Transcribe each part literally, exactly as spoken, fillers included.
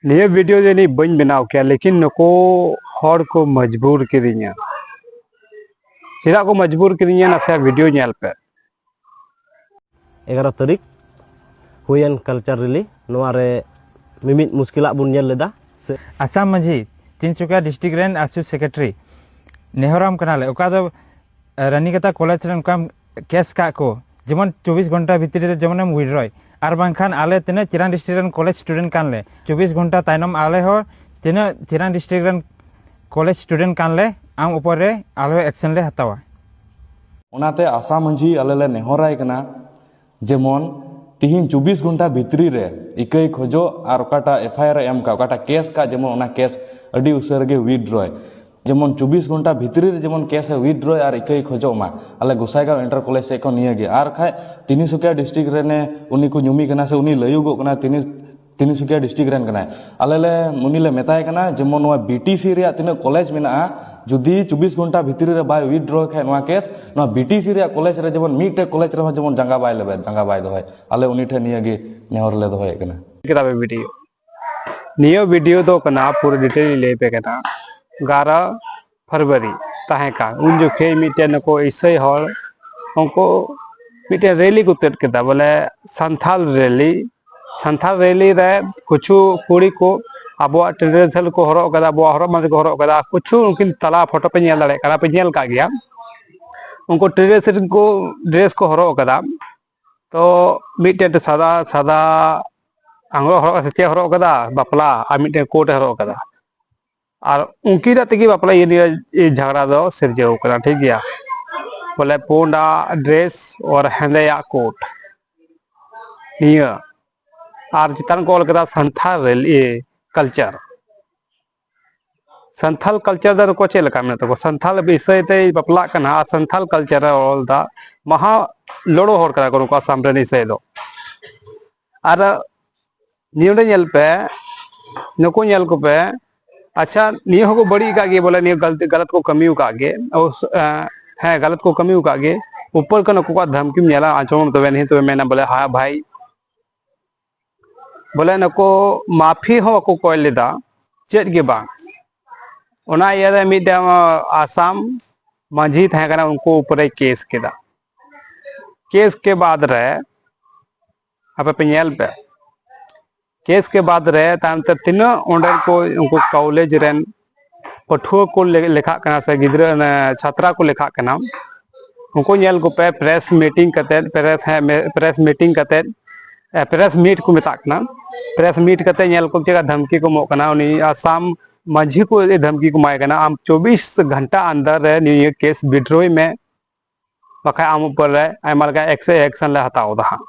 ᱱᱤᱭᱟᱹ ᱵᱷᱤᱰᱤᱭᱳ ᱡᱟᱹᱱᱤᱡ ᱵᱟᱹᱧ ᱵᱮᱱᱟᱣ ᱠᱮᱭᱟ, ᱞᱮᱠᱤᱱ ᱱᱩᱠᱩ ᱦᱚᱲ ᱠᱚ ᱢᱚᱡᱽᱵᱩᱨ ᱠᱤᱫᱤᱧᱟ᱾ ᱪᱮᱫᱟᱜ ᱠᱚ ᱢᱚᱡᱽᱵᱩᱨ ᱠᱤᱫᱤᱧᱟ, ᱱᱟᱥᱮᱭᱟᱜ ᱵᱷᱤᱰᱤᱭᱳ ᱧᱮᱞ ᱯᱮ᱾ ᱮᱜᱟᱨᱚ ᱛᱟᱹᱨᱤᱠᱷ ᱦᱩᱭᱮᱱ ᱠᱟᱞᱪᱟᱨ ᱨᱮᱞᱤ, ᱱᱚᱣᱟ ᱨᱮ ᱢᱤᱢᱤᱫ ᱢᱩᱥᱠᱤᱞᱟᱜ ᱵᱚᱱ ᱧᱮᱞ ᱞᱮᱫᱟ᱾ ᱥᱮ ᱟᱥᱟᱢ ᱢᱟᱹᱡᱷᱤ, ᱛᱤᱱᱥᱩᱠᱤᱭᱟ ᱰᱤᱥᱴᱨᱤᱠᱴ ᱨᱮᱱ ᱟᱥᱩ ᱥᱮᱠᱨᱮᱴᱟᱨᱤ, ᱱᱮᱦᱚᱨᱟᱢ ᱠᱟᱱᱟᱞᱮ, ᱚᱠᱟ ᱫᱚ ᱨᱟᱱᱤᱠᱟᱛᱟ ᱠᱚᱞᱮᱡᱽ ᱨᱮ ᱚᱱᱠᱟᱢ ᱠᱮᱥ ᱠᱟᱜ ᱠᱚ, ᱡᱮᱢᱚᱱ ᱪᱚᱵᱵᱤᱥ ᱜᱷᱚᱱᱴᱟ ᱵᱷᱤᱛᱨᱤ ᱨᱮ ᱡᱮᱢᱚᱱᱮᱢ ᱣᱤᱰᱨᱚᱭ, ᱟᱨ ᱵᱟᱝᱠᱷᱟᱱ ᱟᱞᱮ ᱛᱤᱱᱟᱹᱜ ᱪᱤᱨᱟᱱ ᱰᱤᱥᱴᱨᱤᱠᱴ ᱨᱮᱱ ᱠᱚᱞᱮᱡᱽ ᱥᱴᱩᱰᱮᱱᱴ ᱠᱟᱱᱞᱮ, ᱪᱚᱵᱵᱤᱥ ᱜᱷᱚᱱᱴᱟ ᱛᱟᱭᱱᱚᱢ ᱟᱞᱮ ᱦᱚᱸ ᱛᱤᱱᱟᱹᱜ ᱪᱤᱨᱟᱱ ᱰᱤᱥᱴᱨᱤᱠᱴ ᱨᱮᱱ ᱠᱚᱞᱮᱡᱽ ᱥᱴᱩᱰᱮᱱᱴ ᱠᱟᱱᱞᱮ, ᱟᱢ ᱩᱯᱚᱨ ᱨᱮ ᱟᱞᱮ ᱦᱚᱸ ᱮᱠᱥᱮᱱ ᱞᱮ ᱦᱟᱛᱟᱣᱟ᱾ ᱚᱱᱟᱛᱮ ᱟᱥᱟ ᱢᱟᱹᱡᱷᱤ ᱟᱞᱮ ᱞᱮ ᱱᱮᱦᱚᱨᱟᱭ ᱠᱟᱱᱟ, ᱡᱮᱢᱚᱱ ᱛᱤᱦᱤᱧ ᱪᱚᱵᱵᱤᱥ ᱜᱷᱚᱱᱴᱟ ᱵᱷᱤᱛᱨᱤ ᱨᱮ ᱤᱠᱟᱹᱭ ᱠᱷᱚᱡᱚᱜ ᱟᱨ ᱚᱠᱟᱴᱟᱜ ᱮᱯᱷ ᱟᱭ ᱟᱨ ᱮ ᱮᱢ ᱠᱟᱜ, ᱚᱠᱟᱴᱟᱜ ᱠᱮᱥ ᱠᱟᱜ, ᱡᱮᱢᱚᱱ ᱚᱱᱟ ᱠᱮᱥ ᱟᱹᱰᱤ ᱩᱥᱟᱹᱨᱟ ᱜᱮ ᱣᱤᱰᱨᱚᱭ᱾ ᱡᱮᱢᱚᱱ ᱪᱚᱵᱵᱤᱥ ᱜᱷᱚᱱᱴᱟ ᱵᱷᱤᱛᱨᱤ ᱨᱮ ᱡᱮᱢᱚᱱ ᱠᱮᱥ ᱮ ᱣᱤᱰᱨᱚᱭ ᱟᱨ ᱤᱠᱟᱹᱭ ᱠᱷᱚᱡᱚᱜ ᱢᱟ᱾ ᱟᱞᱮ ᱜᱚᱥᱟᱭᱜᱟᱸᱣ ᱤᱱᱴᱟᱨ ᱠᱚᱞᱮᱡᱽ ᱥᱮᱫ ᱠᱷᱚᱱ ᱱᱤᱭᱟᱹ ᱜᱮ᱾ ᱟᱨ ᱠᱷᱟᱡ ᱛᱤᱱᱤᱥᱩᱠᱤᱭᱟ ᱰᱤᱥᱴᱨᱤᱠᱴ ᱨᱮᱱᱮ ᱩᱱᱤ ᱠᱚ ᱧᱩᱢᱤ ᱠᱟᱱᱟ ᱥᱮ ᱩᱱᱤ ᱞᱟᱹᱭᱩᱜᱚᱜ ᱠᱟᱱᱟ, ᱛᱤᱱᱤ ᱛᱤᱱᱤᱥᱩᱠᱤᱭᱟ ᱰᱤᱥᱴᱨᱤᱠᱴ ᱨᱮᱱ ᱠᱟᱱᱟᱭ᱾ ᱟᱞᱮ ᱞᱮ ᱩᱱᱤ ᱞᱮ ᱢᱮᱛᱟᱭ ᱠᱟᱱᱟ, ᱡᱮᱢᱚᱱ ᱱᱚᱣᱟ ᱵᱤ ᱴᱤ ᱥᱤ ᱨᱮᱭᱟᱜ ᱛᱤᱱᱟᱹᱜ ᱠᱚᱞᱮᱡᱽ ᱢᱮᱱᱟᱜᱼᱟ, ᱡᱩᱫᱤ ᱪᱚᱵᱵᱤᱥ ᱜᱷᱚᱱᱴᱟ ᱵᱷᱤᱛᱨᱤ ᱨᱮ ᱵᱟᱭ ᱣᱤᱰᱨᱚ ᱠᱷᱟᱡ ᱱᱚᱣᱟ ᱠᱮᱥ, ᱱᱚᱣᱟ ᱵᱤ ᱴᱤ ᱥᱤ ᱨᱮᱭᱟᱜ ᱠᱚᱞᱮᱡᱽ ᱨᱮ ᱡᱮᱢᱚᱱ ᱢᱤᱫᱴᱮᱡ ᱠᱚᱞᱮᱡᱽ ᱨᱮᱦᱚᱸ ᱡᱮᱢᱚᱱ ᱡᱟᱸᱜᱟ ᱵᱟᱭ ᱞᱮᱵᱮᱫ, ᱡᱟᱸᱜᱟ ᱵᱟᱭ ᱫᱚᱦᱚᱭ᱾ ᱟᱞᱮ ᱩᱱᱤ ᱴᱷᱮᱱ ᱱᱤᱭᱟᱹ ᱜᱮ ᱱᱮᱦᱚᱨ ᱞᱮ ᱫᱚᱦᱚᱭᱮᱫ ᱠᱟᱱᱟ᱾ ᱠᱮᱫᱟ ᱯᱮ ᱵᱷᱤᱰᱤᱭᱳ᱾ ᱱᱤᱭᱟᱹ ᱵᱷᱤᱰᱤᱭᱳ ᱫᱚ ᱠᱟᱱᱟ, ᱯᱩᱨᱟᱹ ᱰᱤᱴᱮᱞ ᱤᱧ ᱞᱟᱹᱭ ᱟᱯᱮ ᱠᱟᱱᱟ᱾ ᱮᱜᱟᱨᱚ ᱯᱷᱮᱵᱽᱨᱩᱣᱟᱨᱤ ᱛᱟᱦᱮᱸ ᱠᱟᱱ, ᱩᱱ ᱡᱚᱠᱷᱮᱡ ᱢᱤᱫᱴᱮᱱ ᱱᱩᱠᱩ ᱤᱥᱟᱹᱭ ᱦᱚᱲ ᱩᱱᱠᱩ ᱢᱤᱫᱴᱮᱱ ᱨᱮᱞᱤ ᱠᱚ ᱛᱩᱫ ᱠᱮᱫᱟ, ᱵᱚᱞᱮ ᱥᱟᱱᱛᱷᱟᱞ ᱨᱮᱞᱤ᱾ ᱥᱟᱱᱛᱷᱟᱞ ᱨᱮᱞᱤ ᱨᱮ ᱠᱤᱪᱷᱩ ᱠᱩᱲᱤ ᱠᱚ ᱟᱵᱚᱣᱟᱜ ᱴᱨᱮᱰᱤᱥᱚᱱᱟᱞ ᱠᱚ ᱦᱚᱨᱚᱜ ᱠᱟᱫᱟ, ᱟᱵᱚᱣᱟᱜ ᱦᱚᱨᱚᱜ ᱵᱟᱸᱫᱮ ᱠᱚ ᱦᱚᱨᱚᱜ ᱠᱟᱫᱟ᱾ ᱠᱤᱪᱷᱩ ᱩᱱᱠᱤᱱ ᱛᱟᱞᱟ ᱯᱷᱳᱴᱳ ᱯᱮ ᱧᱮᱞ ᱫᱟᱲᱮᱭᱟᱜ ᱠᱟᱱᱟ, ᱯᱮ ᱧᱮᱞ ᱠᱟᱜ ᱜᱮᱭᱟ᱾ ᱩᱱᱠᱩ ᱴᱨᱮᱰᱤᱥᱚᱱᱟᱞ ᱠᱚ ᱰᱨᱮᱥ ᱠᱚ ᱦᱚᱨᱚᱜ ᱠᱟᱫᱟ᱾ ᱛᱚ ᱢᱤᱫᱴᱮᱱ ᱥᱟᱫᱟ ᱥᱟᱫᱟ ᱟᱝᱨᱚᱵ ᱦᱚᱨᱚᱜ ᱥᱮ ᱪᱮᱫ ᱦᱚᱨᱚᱜ ᱠᱟᱫᱟ ᱵᱟᱯᱞᱟ, ᱟᱨ ᱢᱤᱫᱴᱮᱱ ᱠᱳᱴ ᱮ ᱦᱚᱨᱚᱜ ᱠᱟᱫᱟ᱾ ᱟᱨ ᱩᱱᱠᱤᱱᱟᱜ ᱛᱮᱜᱮ ᱵᱟᱯᱞᱟ ᱤᱭᱟᱹ ᱱᱤᱭᱟᱹ ᱡᱷᱟᱜᱽᱲᱟ ᱫᱚ ᱥᱤᱨᱡᱟᱹᱣ ᱠᱟᱱᱟ, ᱴᱷᱤᱠ ᱜᱮᱭᱟ᱾ ᱵᱚᱞᱮ ᱯᱩᱸᱰᱟᱜ ᱰᱨᱮᱥ ᱟᱨ ᱦᱮᱸᱫᱮᱭᱟᱜ ᱠᱳᱴ, ᱱᱤᱭᱟᱹ᱾ ᱟᱨ ᱪᱮᱛᱟᱱ ᱠᱚ ᱚᱞ ᱠᱮᱫᱟ ᱥᱟᱱᱛᱷᱟᱞ ᱨᱮᱞ ᱤᱭᱟᱹ ᱠᱟᱞᱪᱟᱨ᱾ ᱥᱟᱱᱛᱷᱟᱞ ᱠᱟᱞᱪᱟᱨ ᱫᱚ ᱱᱩᱠᱩ ᱪᱮᱫ ᱞᱮᱠᱟ ᱢᱮᱱᱟᱜ ᱛᱟᱠᱚᱣᱟ? ᱥᱟᱱᱛᱷᱟᱞ ᱵᱤᱥᱚᱭ ᱛᱮᱭ ᱵᱟᱯᱞᱟᱜ ᱠᱟᱱᱟ ᱟᱨ ᱥᱟᱱᱛᱷᱟᱞ ᱠᱟᱞᱪᱟᱨ ᱮ ᱚᱞ ᱮᱫᱟ᱾ ᱢᱟᱦᱟ ᱞᱚᱲᱚ ᱦᱚᱲ ᱠᱟᱱᱟ ᱠᱚ ᱱᱩᱠᱩ ᱟᱥᱟᱢ ᱨᱮᱱ ᱤᱥᱟᱹᱭ ᱫᱚ᱾ ᱟᱨ ᱱᱤᱭᱟᱹ ᱚᱸᱰᱮ ᱧᱮᱞ ᱯᱮ, ᱱᱩᱠᱩ ᱧᱮᱞ ᱠᱚᱯᱮ᱾ ᱟᱪᱪᱷᱟ, ᱱᱤᱭᱟᱹ ᱦᱚᱸᱠᱚ ᱵᱟᱹᱲᱤᱡ ᱟᱠᱟᱫ ᱜᱮ, ᱵᱚᱞᱮ ᱱᱤᱭᱟᱹ ᱜᱟᱞᱛᱤ ᱜᱟᱞᱟᱛ ᱠᱚ ᱠᱟᱹᱢᱤ ᱟᱠᱟᱫ ᱜᱮ᱾ ᱚᱵᱚᱥ-, ᱮᱸ, ᱦᱮᱸ, ᱜᱟᱞᱟᱛ ᱠᱚ ᱠᱟᱹᱢᱤ ᱟᱠᱟᱫ ᱜᱮ᱾ ᱩᱯᱚᱨ ᱠᱷᱚᱱ ᱩᱱᱠᱩ ᱠᱚᱣᱟᱜ ᱫᱷᱟᱢᱠᱤᱢ ᱧᱮᱞᱟ, ᱟᱸᱡᱚᱢ, ᱛᱚᱵᱮ ᱱᱤᱭᱟᱹ ᱛᱚᱵᱮ ᱢᱮᱱᱟ ᱵᱚᱞᱮ, ᱦᱮᱸ ᱵᱷᱟᱭ, ᱵᱚᱞᱮ ᱱᱩᱠᱩ ᱢᱟᱯᱷᱤ ᱦᱚᱸ ᱵᱟᱠᱚ ᱠᱚᱭ ᱞᱮᱫᱟ, ᱪᱮᱫ ᱜᱮ ᱵᱟᱝ᱾ ᱚᱱᱟ ᱤᱭᱟᱹᱨᱮ ᱢᱤᱫᱴᱟᱝ ᱟᱥᱟᱢ ᱢᱟᱹᱡᱷᱤ ᱛᱟᱦᱮᱸ ᱠᱟᱱᱟ, ᱩᱱᱠᱩ ᱩᱯᱚᱨᱮ ᱠᱮᱥ ᱠᱮᱫᱟ᱾ ᱠᱮᱥ ᱠᱮ ᱵᱟᱫ ᱨᱮ ᱟᱯᱮ ᱯᱮ ᱧᱮᱞ ᱯᱮ, ᱠᱮᱥ ᱠᱮ ᱵᱟᱫ ᱨᱮ ᱛᱟᱭᱚᱢ ᱛᱮ ᱛᱤᱱᱟᱹᱜ ᱚᱸᱰᱮ ᱠᱚ ᱩᱱᱠᱩ ᱠᱚᱞᱮᱡᱽ ᱨᱮᱱ ᱯᱟᱹᱴᱷᱩᱣᱟᱹ ᱠᱚ ᱞᱮ- ᱞᱮᱠᱷᱟᱜ ᱠᱟᱱᱟ ᱥᱮ ᱜᱤᱫᱽᱨᱟᱹ ᱚᱱᱮ ᱪᱷᱟᱛᱨᱟ ᱠᱚ ᱞᱮᱠᱷᱟᱜ ᱠᱟᱱᱟ, ᱩᱱᱠᱩ ᱧᱮᱞ ᱠᱚᱯᱮ ᱯᱨᱮᱥ ᱢᱤᱴᱤᱝ ᱠᱟᱛᱮᱫ, ᱯᱨᱮᱥ ᱦᱮᱸ, ᱢᱮ- ᱯᱨᱮᱥ ᱢᱤᱴᱤᱝ ᱠᱟᱛᱮᱫ, ᱮ, ᱯᱨᱮᱥ ᱢᱤᱴ ᱠᱚ ᱢᱮᱛᱟᱜ ᱠᱟᱱᱟ᱾ ᱯᱨᱮᱥ ᱢᱤᱴ ᱠᱟᱛᱮᱫ ᱧᱮᱞ ᱠᱚᱢ ᱪᱮᱫ ᱞᱮᱠᱟ ᱫᱷᱟᱢᱠᱤ ᱠᱚ ᱮᱢᱚᱜ ᱠᱟᱱᱟ᱾ ᱩᱱᱤ ᱟᱥᱟᱢ ᱢᱟᱹᱡᱷᱤ ᱠᱚ ᱫᱷᱟᱢᱠᱤ ᱠᱚ ᱮᱢᱟᱭ ᱠᱟᱱᱟ, "ᱟᱢ ᱪᱚᱵᱵᱤᱥ ᱜᱷᱚᱱᱴᱟ ᱟᱱᱫᱟᱨ ᱨᱮ ᱱᱤᱭᱟᱹ ᱠᱮᱥ ᱵᱤᱰᱨᱳᱭ ᱢᱮ, ᱵᱟᱠᱷᱟᱡ ᱟᱢ ᱩᱯᱚᱨ ᱨᱮ ᱟᱭᱢᱟ ᱞᱮᱠᱟ ᱮᱠᱥᱮ ᱮᱠᱥᱮᱱ ᱞᱮ ᱦᱟᱛᱟᱣ ᱮᱫᱟ ᱦᱟᱸᱜ᱾"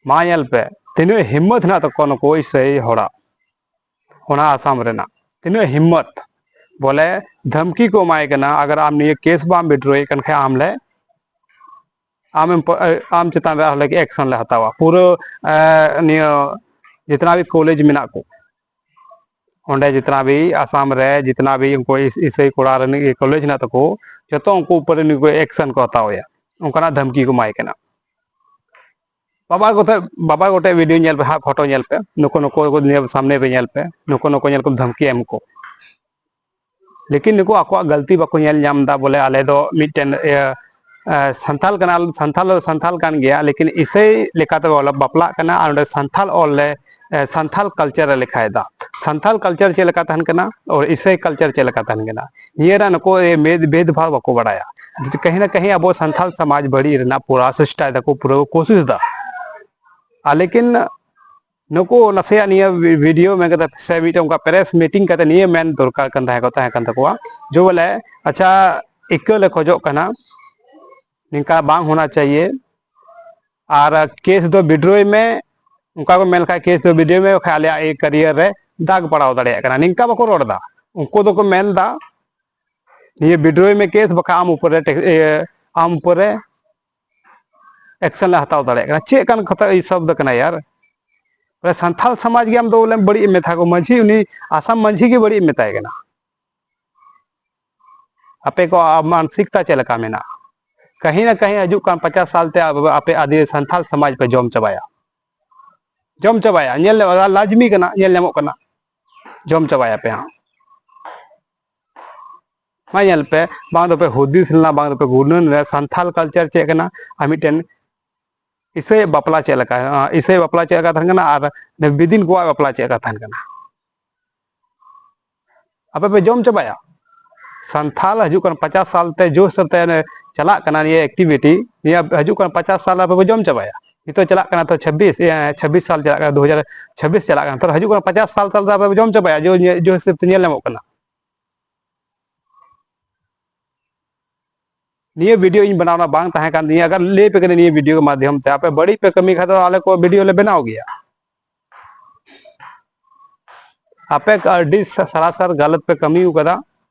ᱢᱟ ᱧᱮᱞ ᱯᱮ, ᱛᱤᱱᱟᱹᱜ ᱦᱤᱢᱢᱚᱛ ᱦᱮᱱᱟᱜ ᱛᱟᱠᱚᱣᱟ ᱱᱩᱠᱩ ᱤᱥᱟᱹᱭ ᱦᱚᱲᱟᱜ, ᱚᱱᱟ ᱟᱥᱟᱢ ᱨᱮᱱᱟᱜ ᱛᱤᱱᱟᱹᱜ ᱦᱤᱢᱢᱚᱛ᱾ ᱵᱚᱞᱮ ᱫᱷᱟᱢᱠᱤ ᱠᱚ ᱮᱢᱟᱭ ᱠᱟᱱᱟ, "ᱟᱜᱟᱨ ᱟᱢ ᱱᱤᱭᱟᱹ ᱠᱮᱥ ᱵᱟᱢ ᱵᱤᱰᱨᱳᱭᱮᱫ ᱠᱟᱱ ᱠᱷᱟᱡ ᱟᱢ ᱞᱮ, ᱟᱢᱮᱢ ᱯᱚ- ᱮ, ᱟᱢ ᱪᱮᱛᱟᱱ ᱨᱮ ᱟᱨᱦᱚᱸ ᱞᱮ ᱮᱠᱥᱚᱱ ᱞᱮ ᱦᱟᱛᱟᱣᱟ, ᱯᱩᱨᱟᱹ ᱮ, ᱱᱤᱭᱟᱹ ᱡᱤᱛᱱᱟ ᱵᱷᱤ ᱠᱚᱞᱮᱡᱽ ᱢᱮᱱᱟᱜ ᱠᱚ, ᱚᱸᱰᱮ ᱡᱤᱛᱱᱟ ᱵᱷᱤ ᱟᱥᱟᱢ ᱨᱮ ᱡᱤᱛᱱᱟ ᱵᱷᱤ ᱩᱱᱠᱩ ᱤᱥ- ᱤᱥᱟᱹᱭ ᱠᱚᱲᱟ ᱨᱮᱱ ᱠᱚᱞᱮᱡᱽ ᱦᱮᱱᱟᱜ ᱛᱟᱠᱚ, ᱡᱚᱛᱚ ᱩᱱᱠᱩ ᱩᱯᱚᱨ ᱨᱮ ᱱᱩᱠᱩ ᱮᱠᱥᱚᱱ ᱠᱚ ᱦᱟᱛᱟᱣ ᱮᱭᱟ", ᱚᱱᱠᱟᱱᱟᱜ ᱫᱷᱟᱢᱠᱤ ᱠᱚ ᱮᱢᱟᱭ ᱠᱟᱱᱟ᱾ ᱵᱟᱵᱟ ᱜᱚᱴᱮᱡ ᱵᱟᱵᱟ ᱜᱚᱴᱮᱡ ᱵᱷᱤᱰᱤᱭᱳ ᱧᱮᱞ ᱯᱮ ᱦᱟᱸᱜ, ᱯᱷᱳᱴᱳ ᱧᱮᱞ ᱯᱮ, ᱱᱩᱠᱩ ᱱᱩᱠᱩ ᱠᱚ ᱱᱤᱭᱟᱹ ᱥᱟᱢᱱᱮ ᱯᱮ ᱧᱮᱞ ᱯᱮ, ᱱᱩᱠᱩ ᱱᱩᱠᱩ ᱧᱮᱞ ᱠᱚ ᱫᱷᱟᱢᱠᱤ ᱮᱢ ᱠᱚ᱾ ᱞᱮᱠᱤᱱ ᱱᱩᱠᱩ ᱟᱠᱚᱣᱟᱜ ᱜᱟᱹᱞᱛᱤ ᱵᱟᱠᱚ ᱧᱮᱞ ᱧᱟᱢ ᱮᱫᱟ, ᱵᱚᱞᱮ ᱟᱞᱮ ᱫᱚ ᱢᱤᱫᱴᱮᱱ ᱤᱭᱟᱹ, ᱮ, ᱥᱟᱱᱛᱟᱞ ᱠᱟᱱᱟ, ᱥᱟᱱᱛᱟᱞ ᱫᱚ ᱥᱟᱱᱛᱟᱞ ᱠᱟᱱ ᱜᱮᱭᱟ, ᱞᱮᱠᱤᱱ ᱤᱥᱟᱹᱭ ᱞᱮᱠᱟᱛᱮ ᱵᱚᱞᱮ ᱵᱟᱯᱞᱟᱜ ᱠᱟᱱᱟ ᱟᱨ ᱚᱸᱰᱮ ᱥᱟᱱᱛᱟᱞ ᱚᱞ ᱞᱮ, ᱮ, ᱥᱟᱱᱛᱟᱞ ᱠᱟᱞᱪᱟᱨ ᱮ ᱞᱮᱠᱷᱟᱭᱮᱫᱟ᱾ ᱥᱟᱱᱛᱟᱞ ᱠᱟᱞᱪᱟᱨ ᱪᱮᱫ ᱞᱮᱠᱟ ᱛᱟᱦᱮᱱ ᱠᱟᱱᱟ ᱟᱨ ᱤᱥᱟᱹᱭ ᱠᱟᱞᱪᱟᱨ ᱪᱮᱫ ᱞᱮᱠᱟ ᱛᱟᱦᱮᱱ ᱠᱟᱱᱟ, ᱱᱤᱭᱟᱹ ᱨᱮᱱᱟᱜ ᱱᱩᱠᱩ ᱮ, ᱵᱷᱮᱫ ᱵᱷᱮᱫ ᱵᱷᱟᱣ ᱵᱟᱠᱚ ᱵᱟᱲᱟᱭᱟ᱾ ᱠᱟᱹᱦᱤ ᱱᱟ ᱠᱟᱹᱦᱤ ᱟᱵᱚ ᱥᱟᱱᱛᱟᱞ ᱥᱚᱢᱟᱡᱽ ᱵᱟᱹᱲᱤᱡ ᱨᱮᱱᱟᱜ ᱯᱩᱨᱟ ᱪᱮᱥᱴᱟᱭ ᱫᱟᱠᱚ, ᱯᱩᱨᱟᱹ ᱠᱚ ᱠᱳᱥᱤᱥ ᱫᱟ᱾ ᱟᱨ ᱞᱮᱠᱤᱱ ᱱᱩᱠᱩ ᱱᱟᱥᱮᱭᱟᱜ ᱱᱤᱭᱟᱹ ᱵᱷᱤᱰᱤᱭᱳ ᱢᱮᱱ ᱠᱟᱛᱮ ᱥᱮ ᱢᱤᱫᱴᱮᱱ ᱚᱱᱠᱟ ᱯᱨᱮᱥ ᱢᱤᱴᱤᱝ ᱠᱟᱛᱮ ᱱᱤᱭᱟᱹ ᱢᱮᱱ ᱫᱚᱨᱠᱟᱨ ᱠᱟᱱ ᱛᱟᱦᱮᱸ ᱠᱚ ᱛᱟᱦᱮᱸ ᱠᱟᱱ ᱛᱟᱠᱚᱣᱟ, ᱡᱮ ᱵᱚᱞᱮ ᱟᱪᱪᱷᱟ, ᱤᱠᱟᱹ ᱞᱮ ᱠᱷᱚᱡᱚᱜ ᱠᱟᱱᱟ, ᱱᱤᱝᱠᱟ ᱵᱟᱝ ᱦᱳᱱᱟ ᱪᱟᱦᱤᱭᱮ, ᱟᱨ ᱠᱮᱥ ᱫᱚ ᱵᱤᱰᱨᱳᱭ ᱢᱮ, ᱚᱱᱠᱟ ᱠᱚ ᱢᱮᱱ ᱞᱮᱠᱷᱟᱡ ᱠᱮᱥ ᱫᱚ ᱵᱤᱰᱨᱳᱭ ᱢᱮ, ᱵᱟᱠᱷᱟᱡ ᱟᱞᱮᱭᱟᱜ ᱮᱭ ᱠᱮᱨᱤᱭᱟᱨ ᱨᱮ ᱫᱟᱜᱽ ᱯᱟᱲᱟᱣ ᱫᱟᱲᱮᱭᱟᱜ ᱠᱟᱱᱟ, ᱱᱤᱝᱠᱟ ᱵᱟᱠᱚ ᱨᱚᱲ ᱮᱫᱟ᱾ ᱩᱱᱠᱩ ᱫᱚᱠᱚ ᱢᱮᱱ ᱮᱫᱟ ᱱᱤᱭᱟᱹ ᱵᱤᱰᱨᱳᱭ ᱢᱮ ᱠᱮᱥ, ᱵᱟᱠᱷᱟᱡ ᱟᱢ ᱩᱯᱚᱨᱮ ᱴᱮᱠ- ᱤᱭᱟᱹ, ᱟᱢ ᱩᱯᱚᱨᱮ ᱮᱠᱥᱮᱱ ᱞᱮ ᱦᱟᱛᱟᱣ ᱫᱟᱲᱮᱭᱟᱜ ᱠᱟᱱᱟ᱾ ᱪᱮᱫ ᱠᱟᱱ ᱠᱟᱛᱷᱟ ᱮᱭ ᱥᱚᱵᱫ ᱠᱟᱱᱟ ᱭᱟᱨ? ᱵᱚᱞᱮ ᱥᱟᱱᱛᱟᱞ ᱥᱚᱢᱟᱡᱽ ᱜᱮ ᱟᱢ ᱫᱚ ᱵᱚᱞᱮ ᱵᱟᱹᱲᱤᱡ ᱮᱢ ᱢᱮᱛᱟ ᱠᱚ, ᱢᱟᱹᱡᱷᱤ ᱩᱱᱤ ᱟᱥᱟᱢ ᱢᱟᱹᱡᱷᱤ ᱜᱮ ᱵᱟᱹᱲᱤᱡ ᱮᱢ ᱢᱮᱛᱟᱭ ᱠᱟᱱᱟ᱾ ᱟᱯᱮ ᱠᱚᱣᱟᱜ ᱢᱟᱱᱥᱤᱠᱛᱟ ᱪᱮᱫ ᱞᱮᱠᱟ ᱢᱮᱱᱟᱜᱼᱟ? ᱠᱟᱹᱦᱤ ᱱᱟ ᱠᱟᱹᱦᱤ ᱦᱤᱡᱩᱜ ᱠᱟᱱ ᱯᱚᱪᱟᱥ ᱥᱟᱞ ᱛᱮ ᱟᱯᱮ ᱟᱹᱫᱤ ᱥᱟᱱᱛᱟᱞ ᱥᱚᱢᱟᱡᱽ ᱯᱮ ᱡᱚᱢ ᱪᱟᱵᱟᱭᱟ᱾ ᱡᱚᱢ ᱪᱟᱵᱟᱭᱟ, ᱧᱮᱞ ᱞᱟᱡᱽᱢᱤ ᱠᱟᱱᱟ, ᱧᱮᱞ ᱧᱟᱢᱚᱜ ᱠᱟᱱᱟ, ᱡᱚᱢ ᱪᱟᱵᱟᱭᱟᱯᱮ ᱦᱟᱸᱜ᱾ ᱢᱟ ᱧᱮᱞ ᱯᱮ, ᱵᱟᱝ ᱫᱚᱯᱮ ᱦᱩᱫᱤᱥ ᱞᱮᱱᱟ, ᱵᱟᱝ ᱫᱚᱯᱮ ᱜᱩᱱᱟᱹᱱ ᱞᱮᱱᱟ, ᱥᱟᱱᱛᱷᱟᱞ ᱠᱟᱞᱪᱟᱨ ᱪᱮᱫ ᱠᱟᱱᱟ, ᱟᱨ ᱢᱤᱫᱴᱮᱱ ᱤᱥᱟᱹᱭᱟᱜ ᱵᱟᱯᱞᱟ ᱪᱮᱫ ᱞᱮᱠᱟ, ᱤᱥᱟᱹᱭ ᱵᱟᱯᱞᱟ ᱪᱮᱫ ᱞᱮᱠᱟ ᱛᱟᱦᱮᱱ ᱠᱟᱱᱟ, ᱟᱨ ᱵᱤᱫᱤᱱ ᱠᱚᱣᱟᱜ ᱵᱟᱯᱞᱟ ᱪᱮᱫ ᱞᱮᱠᱟ ᱛᱟᱦᱮᱱ ᱠᱟᱱᱟ᱾ ᱟᱯᱮ ᱯᱮ ᱡᱚᱢ ᱪᱟᱵᱟᱭᱟ᱾ ᱥᱟᱱᱛᱷᱟᱞ ᱦᱤᱡᱩᱜ ᱠᱟᱱ ᱯᱚᱪᱟᱥ ᱥᱟᱞ ᱛᱮ ᱡᱳᱨ ᱥᱳᱨ ᱛᱮ ᱚᱱᱮ ᱪᱟᱞᱟᱜ ᱠᱟᱱᱟ ᱱᱤᱭᱟᱹ ᱮᱠᱴᱤᱵᱷᱤᱴᱤ, ᱱᱤᱭᱟᱹ ᱦᱤᱡᱩᱜ ᱠᱟᱱ ᱯᱚᱪᱟᱥ ᱥᱟᱞ ᱟᱯᱮ ᱯᱮ ᱡᱚᱢ ᱪᱟᱵᱟᱭᱟ᱾ ᱱᱤᱛᱚᱜ ᱪᱟᱞᱟᱜ ᱠᱟᱱᱟ ᱛᱚ ᱪᱷᱟᱵᱵᱤᱥ, ᱮ, ᱪᱷᱟᱵᱵᱤᱥ ᱥᱟᱞ ᱪᱟᱞᱟᱜ ᱠᱟᱱᱟ, ᱫᱩ ᱦᱟᱡᱟᱨ ᱪᱷᱟᱵᱵᱤᱥ ᱪᱟᱞᱟᱜ ᱠᱟᱱᱟ, ᱛᱚ ᱦᱤᱡᱩᱜ ᱠᱟᱱᱟ ᱯᱚᱪᱟᱥ ᱥᱟᱞ, ᱥᱟᱞ ᱫᱚ ᱟᱯᱮ ᱯᱮ ᱡᱚᱢ ᱪᱟᱵᱟᱭᱟ, ᱡᱳᱨ, ᱡᱳᱨ ᱦᱤᱥᱟᱹᱵ ᱛᱮ ᱧᱮᱞ ᱧᱟᱢᱚᱜ ᱠᱟᱱᱟ᱾ ᱱᱤᱭᱟᱹ ᱵᱷᱤᱰᱤᱭᱳ ᱤᱧ ᱵᱮᱱᱟᱣ ᱨᱮᱱᱟᱜ ᱵᱟᱝ ᱛᱟᱦᱮᱸ ᱠᱟᱱ ᱛᱤᱧᱟᱹ, ᱟᱜᱟᱨ ᱞᱟᱹᱭ ᱯᱮ ᱠᱟᱹᱱᱟᱹᱧ ᱱᱤᱭᱟᱹ ᱵᱷᱤᱰᱤᱭᱳ ᱢᱟᱫᱽᱫᱷᱚᱢ ᱛᱮ, ᱟᱯᱮ ᱵᱟᱹᱲᱤᱡ ᱯᱮ ᱠᱟᱹᱢᱤ ᱠᱷᱟᱱ ᱫᱚ ᱟᱞᱮ ᱠᱚ ᱵᱷᱤᱰᱤᱭᱳ ᱞᱮ ᱵᱮᱱᱟᱣ ᱜᱮᱭᱟ᱾ ᱟᱯᱮ ᱟᱹᱰᱤ ᱥᱟ-, ᱥᱟᱨᱟᱥᱟᱨ ᱜᱟᱞᱟᱛ ᱯᱮ ᱠᱟᱹᱢᱤ ᱟᱠᱟᱫᱟ᱾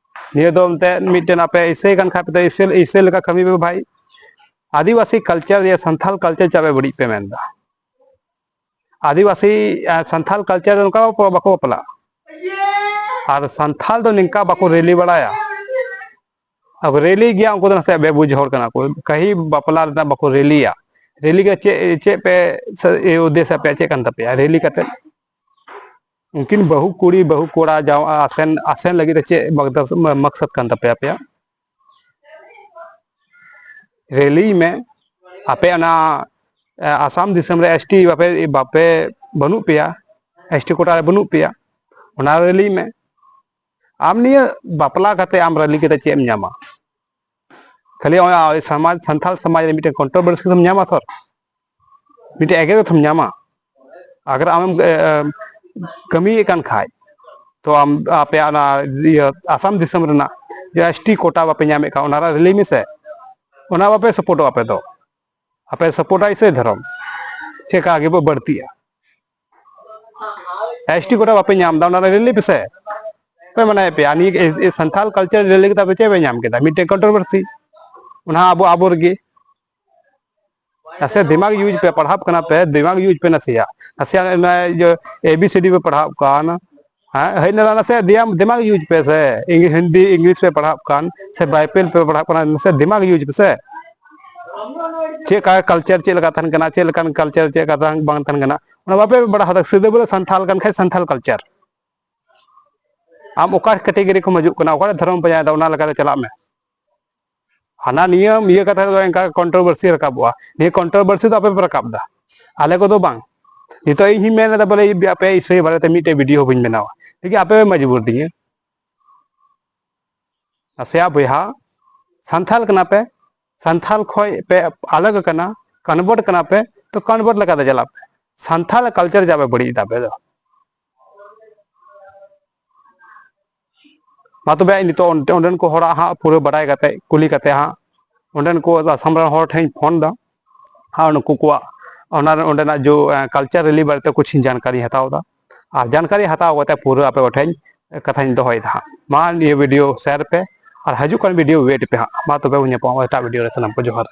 ᱱᱤᱭᱟᱹ ᱫᱚ ᱮᱱᱛᱮᱫ ᱢᱤᱫᱴᱮᱱ ᱟᱯᱮ ᱤᱥᱟᱹᱭ ᱠᱟᱱ ᱠᱷᱟᱡ ᱯᱮ ᱤᱥᱟᱹ, ᱤᱥᱟᱹ ᱞᱮᱠᱟ ᱠᱟᱹᱢᱤ ᱯᱮ ᱵᱷᱟᱭ᱾ ᱟᱹᱫᱤᱵᱟᱹᱥᱤ ᱠᱟᱞᱪᱟᱨ ᱨᱮᱭᱟᱜ ᱥᱟᱱᱛᱷᱟᱞ ᱠᱟᱞᱪᱟᱨ ᱪᱟᱜ ᱯᱮ ᱵᱟᱹᱲᱤᱡ ᱯᱮ ᱢᱮᱱᱫᱟ᱾ ᱟᱹᱫᱤᱵᱟᱹᱥᱤ, ᱟ, ᱥᱟᱱᱛᱷᱟᱞ ᱠᱟᱞᱪᱟᱨ ᱫᱚ ᱱᱚᱝᱠᱟ ᱵᱟᱠᱚ, ᱵᱟᱠᱚ ᱵᱟᱯᱞᱟᱜᱼᱟ᱾ ᱟᱨ ᱥᱟᱱᱛᱷᱟᱞ ᱫᱚ ᱱᱤᱝᱠᱟ ᱵᱟᱠᱚ ᱨᱮᱞᱤ ᱵᱟᱲᱟᱭᱟ᱾ ᱟᱵᱚ ᱨᱮᱞᱤ ᱜᱮᱭᱟ, ᱩᱱᱠᱩ ᱫᱚ ᱱᱟᱥᱮ ᱵᱮᱵᱩᱡᱽ ᱦᱚᱲ ᱠᱟᱱᱟ ᱠᱚ᱾ ᱠᱟᱹᱦᱤ ᱵᱟᱯᱞᱟ ᱨᱮᱱᱟᱜ ᱵᱟᱠᱚ ᱨᱮᱞᱤᱭᱟ᱾ ᱨᱮᱞᱤ ᱜᱮ ᱪᱮᱫ, ᱪᱮᱫ ᱯᱮ ᱥᱮ-, ᱮ, ᱩᱫᱽᱫᱮᱥ ᱟᱯᱮᱭᱟᱜ ᱪᱮᱫ ᱠᱟᱱ ᱛᱟᱯᱮᱭᱟ? ᱨᱮᱞᱤ ᱠᱟᱛᱮ ᱩᱱᱠᱤᱱ ᱵᱟᱹᱦᱩ ᱠᱩᱲᱤ, ᱵᱟᱹᱦᱩ ᱠᱚᱲᱟ ᱡᱟᱶ-, ᱟᱥᱮᱱ, ᱟᱥᱮᱱ ᱞᱟᱹᱜᱤᱫ ᱛᱮ ᱪᱮᱫ ᱢᱟᱠᱫᱟᱥ-, ᱢᱟᱠᱥᱟᱫ ᱠᱟᱱ ᱛᱟᱯᱮᱭᱟ ᱟᱯᱮᱭᱟᱜ? ᱨᱮᱞᱤᱭ ᱢᱮ᱾ ᱟᱯᱮ ᱚᱱᱟ, ᱮ, ᱟᱥᱟᱢ ᱫᱤᱥᱚᱢ ᱨᱮ ᱮᱥ ᱴᱤ ᱵᱟᱯᱮ, ᱵᱟᱯᱮ, ᱵᱟᱹᱱᱩᱜ ᱯᱮᱭᱟ, ᱮᱥ ᱴᱤ ᱠᱳᱴᱟ ᱨᱮ ᱵᱟᱹᱱᱩᱜ ᱯᱮᱭᱟ, ᱚᱱᱟ ᱨᱮᱞᱤᱭ ᱢᱮ᱾ ᱟᱢ ᱱᱤᱭᱟᱹ ᱵᱟᱯᱞᱟ ᱠᱟᱛᱮ ᱟᱢ ᱨᱮᱞᱤ ᱠᱟᱛᱮ ᱪᱮᱫ ᱮᱢ ᱧᱟᱢᱟ? ᱠᱷᱟᱹᱞᱤ ᱚᱱᱟ ᱥᱚᱢᱟᱡᱽ, ᱥᱟᱱᱛᱟᱲ ᱥᱚᱢᱟᱡᱽ ᱨᱮ ᱢᱤᱫᱴᱮᱱ ᱠᱚᱱᱴᱨᱳᱵᱷᱟᱨᱥᱤ ᱠᱚᱢ ᱧᱟᱢᱟ ᱥᱚᱨ, ᱢᱤᱫᱴᱮᱱ ᱮᱜᱮᱨ ᱠᱟᱛᱷᱟᱢ ᱧᱟᱢᱟ᱾ ᱟᱜᱟᱨ ᱟᱢᱮᱢ, ᱮ, ᱮ, ᱠᱟᱹᱢᱤᱭᱮᱫ ᱠᱟᱱ ᱠᱷᱟᱡ, ᱛᱚ ᱟᱢ ᱟᱯᱮᱭᱟᱜ ᱚᱱᱟ ᱤᱭᱟᱹ ᱟᱥᱟᱢ ᱫᱤᱥᱚᱢ ᱨᱮᱱᱟᱜ ᱡᱮ ᱮᱥ ᱴᱤ ᱠᱳᱴᱟ ᱵᱟᱯᱮ ᱧᱟᱢᱮᱫ ᱠᱟᱱ, ᱚᱱᱟ ᱨᱮ ᱨᱮᱞᱤ ᱢᱮᱥᱮ, ᱚᱱᱟ ᱵᱟᱯᱮ ᱥᱟᱯᱳᱨᱴᱚᱜᱼᱟ ᱟᱯᱮ ᱫᱚ᱾ ᱟᱯᱮ ᱥᱟᱯᱳᱨᱴᱟ ᱤᱥᱟᱹᱭ ᱫᱷᱚᱨᱚᱢ, ᱪᱮᱫ ᱠᱟ ᱟᱜᱮ ᱵᱚ ᱵᱟᱹᱲᱛᱤᱜᱼᱟ? ᱮᱥ ᱴᱤ ᱠᱳᱴᱟ ᱵᱟᱯᱮ ᱧᱟᱢ ᱮᱫᱟ, ᱚᱱᱟ ᱨᱮ ᱨᱮᱞᱤ ᱯᱮᱥᱮ᱾ ᱯᱮ ᱢᱟᱱᱟᱭᱮᱫ ᱯᱮᱭᱟ, ᱱᱤᱭᱟᱹ ᱮ-, ᱮ-, ᱥᱟᱱᱛᱷᱟᱞ ᱠᱟᱞᱪᱟᱨ ᱨᱮᱞᱤ ᱠᱟᱛᱮ ᱟᱯᱮ ᱪᱮᱫ ᱯᱮ ᱧᱟᱢ ᱠᱮᱫᱟ? ᱢᱤᱫᱴᱮᱱ ᱠᱚᱱᱴᱨᱳᱵᱷᱟᱨᱥᱤ, ᱚᱱᱟ ᱟᱵᱚ, ᱟᱵᱚ ᱨᱮᱜᱮ᱾ ᱱᱟᱥᱮ ᱫᱤᱢᱟᱜᱽ ᱤᱭᱩᱡᱽ ᱯᱮ, ᱯᱟᱲᱦᱟᱜ ᱠᱟᱱᱟ ᱯᱮ, ᱫᱤᱢᱟᱜᱽ ᱤᱭᱩᱡᱽ ᱯᱮ ᱱᱟᱥᱮᱭᱟᱜ᱾ ᱱᱟᱥᱮᱭᱟᱜ ᱚᱱᱟ ᱤᱭᱟᱹ ᱮ ᱵᱤ ᱥᱤ ᱰᱤ ᱯᱮ ᱯᱟᱲᱦᱟᱜ ᱠᱟᱱ, ᱦᱮᱸ, ᱦᱮᱡ ᱱᱟ ᱱᱟᱥᱮᱭᱟᱜ ᱫᱤᱭᱟᱢ-, ᱫᱤᱢᱟᱜᱽ ᱤᱭᱩᱡᱽ ᱯᱮ ᱥᱮ᱾ ᱤᱝ-, ᱦᱤᱱᱫᱤ, ᱤᱝᱞᱤᱥ ᱯᱮ ᱯᱟᱲᱦᱟᱜ ᱠᱟᱱ, ᱥᱮ ᱵᱟᱭᱵᱮᱞ ᱯᱮ ᱯᱟᱲᱦᱟᱜ ᱠᱟᱱᱟ, ᱱᱟᱥᱮ ᱫᱤᱢᱟᱜᱽ ᱤᱭᱩᱡᱽ ᱯᱮ ᱥᱮ᱾ ᱪᱮᱫ ᱞᱮᱠᱟ ᱠᱟᱞᱪᱟᱨ ᱪᱮᱫ ᱞᱮᱠᱟ ᱛᱟᱦᱮᱱ ᱠᱟᱱᱟ, ᱪᱮᱫ ᱞᱮᱠᱟᱱ ᱠᱟᱞᱪᱟᱨ ᱪᱮᱫ ᱞᱮᱠᱟ ᱵᱟᱝ ᱛᱟᱦᱮᱱ ᱠᱟᱱᱟ, ᱚᱱᱟ ᱵᱟᱯᱮ ᱵᱟᱲᱟᱭ ᱦᱟᱛᱟᱣᱟ᱾ ᱥᱤᱫᱷᱟᱹ ᱵᱚᱞᱮ ᱥᱟᱱᱛᱷᱟᱞ ᱠᱟᱱ ᱠᱷᱟᱡ ᱥᱟᱱᱛᱷᱟᱞ ᱠᱟᱞᱪᱟᱨ, ᱟᱢ ᱚᱠᱟ ᱠᱮᱴᱮᱜᱚᱨᱤ ᱠᱷᱚᱱ ᱦᱤᱡᱩᱜ ᱠᱟᱱᱟ, ᱚᱠᱟᱨᱮ ᱫᱷᱚᱨᱚᱢ ᱯᱟᱸᱡᱟᱭᱮᱫᱟ, ᱚᱱᱟ ᱞᱮᱠᱟᱛᱮ ᱪᱟᱞᱟᱜ ᱢᱮ᱾ ᱦᱟᱱᱟ ᱱᱤᱭᱟᱹ ᱤᱭᱟᱹ ᱠᱟᱛᱷᱟ ᱫᱚ ᱮᱱᱠᱟ ᱠᱚᱱᱴᱨᱳᱵᱷᱟᱨᱥᱤ ᱨᱟᱠᱟᱵᱚᱜᱼᱟ᱾ ᱱᱤᱭᱟᱹ ᱠᱚᱱᱴᱨᱳᱵᱷᱟᱨᱥᱤ ᱫᱚ ᱟᱯᱮ ᱯᱮ ᱨᱟᱠᱟᱵ ᱮᱫᱟ, ᱟᱞᱮ ᱠᱚᱫᱚ ᱵᱟᱝ᱾ ᱱᱤᱛᱚᱜ ᱤᱧ ᱦᱚᱧ ᱢᱮᱱ ᱮᱫᱟ ᱵᱚᱞᱮ ᱟᱯᱮ ᱤᱥᱟᱹᱭ ᱵᱟᱨᱮᱛᱮ ᱢᱤᱫᱴᱮᱡ ᱵᱷᱤᱰᱤᱭᱳ ᱦᱚᱸ ᱵᱟᱹᱧ ᱵᱮᱱᱟᱣᱟ, ᱴᱷᱤᱠ ᱜᱮᱭᱟ? ᱟᱯᱮ ᱯᱮ ᱢᱚᱡᱽᱵᱩᱨ ᱫᱤᱧᱟ᱾ ᱱᱟᱥᱮᱭᱟᱜ ᱵᱚᱭᱦᱟ, ᱥᱟᱱᱛᱷᱟᱞ ᱠᱟᱱᱟ ᱯᱮ, ᱥᱟᱱᱛᱷᱟᱞ ᱠᱷᱚᱡ ᱯᱮ ᱟᱞᱟᱜᱽ ᱟᱠᱟᱱᱟ, ᱠᱚᱱᱵᱷᱟᱨᱴ ᱠᱟᱱᱟ ᱯᱮ, ᱛᱚ ᱠᱚᱱᱵᱷᱟᱨᱴ ᱞᱮᱠᱟᱛᱮ ᱪᱟᱞᱟᱜ ᱯᱮ᱾ ᱥᱟᱱᱛᱷᱟᱞ ᱠᱟᱞᱪᱟᱨ ᱡᱟ ᱯᱮ ᱵᱟᱹᱲᱤᱡ ᱮᱫᱟ ᱟᱯᱮ ᱫᱚ᱾ ᱢᱟ ᱛᱚᱵᱮ ᱱᱤᱛᱚᱜ ᱚᱸᱰᱮ, ᱚᱸᱰᱮᱱ ᱠᱚ ᱦᱚᱲᱟᱜ ᱦᱟᱸᱜ ᱯᱩᱨᱟᱹ ᱵᱟᱰᱟᱭ ᱠᱟᱛᱮ, ᱠᱩᱞᱤ ᱠᱟᱛᱮ ᱦᱟᱸᱜ ᱚᱸᱰᱮᱱ ᱠᱚ ᱟᱥᱟᱢ ᱨᱮᱱ ᱦᱚᱲ ᱴᱷᱮᱱ ᱤᱧ ᱯᱷᱳᱱ ᱫᱟ, ᱟᱨ ᱱᱩᱠᱩ ᱠᱚᱣᱟᱜ ᱚᱱᱟ, ᱚᱸᱰᱮᱱᱟᱜ ᱡᱚ, ᱮ, ᱠᱟᱞᱪᱟᱨ ᱨᱮᱞᱤ ᱵᱟᱨᱮᱛᱮ ᱠᱩᱪᱷ ᱤᱧ ᱡᱟᱱᱠᱟᱨᱤᱧ ᱦᱟᱛᱟᱣ ᱫᱟ᱾ ᱟᱨ ᱡᱟᱱᱠᱟᱨᱤ ᱦᱟᱛᱟᱣ ᱠᱟᱛᱮ ᱯᱩᱨᱟᱹ ᱟᱯᱮ ᱠᱚᱴᱷᱮᱱ ᱠᱟᱛᱷᱟᱧ ᱫᱚᱦᱚᱭᱮᱫᱟ ᱦᱟᱸᱜ᱾ ᱢᱟ ᱱᱤᱭᱟᱹ ᱵᱷᱤᱰᱤᱭᱳ ᱥᱮᱭᱟᱨ ᱯᱮ, ᱟᱨ ᱦᱤᱡᱩᱜ ᱠᱟᱱ ᱵᱷᱤᱰᱤᱭᱳ ᱣᱮᱴ ᱯᱮ ᱦᱟᱸᱜ᱾ ᱢᱟ ᱛᱚᱵᱮ ᱵᱚᱱ ᱧᱟᱯᱟᱢᱟ ᱮᱴᱟᱜ ᱵᱷᱤᱰᱤᱭᱳ ᱨᱮ᱾ ᱥᱟᱱᱟᱢ ᱠᱚ ᱡᱚᱦᱟᱨ᱾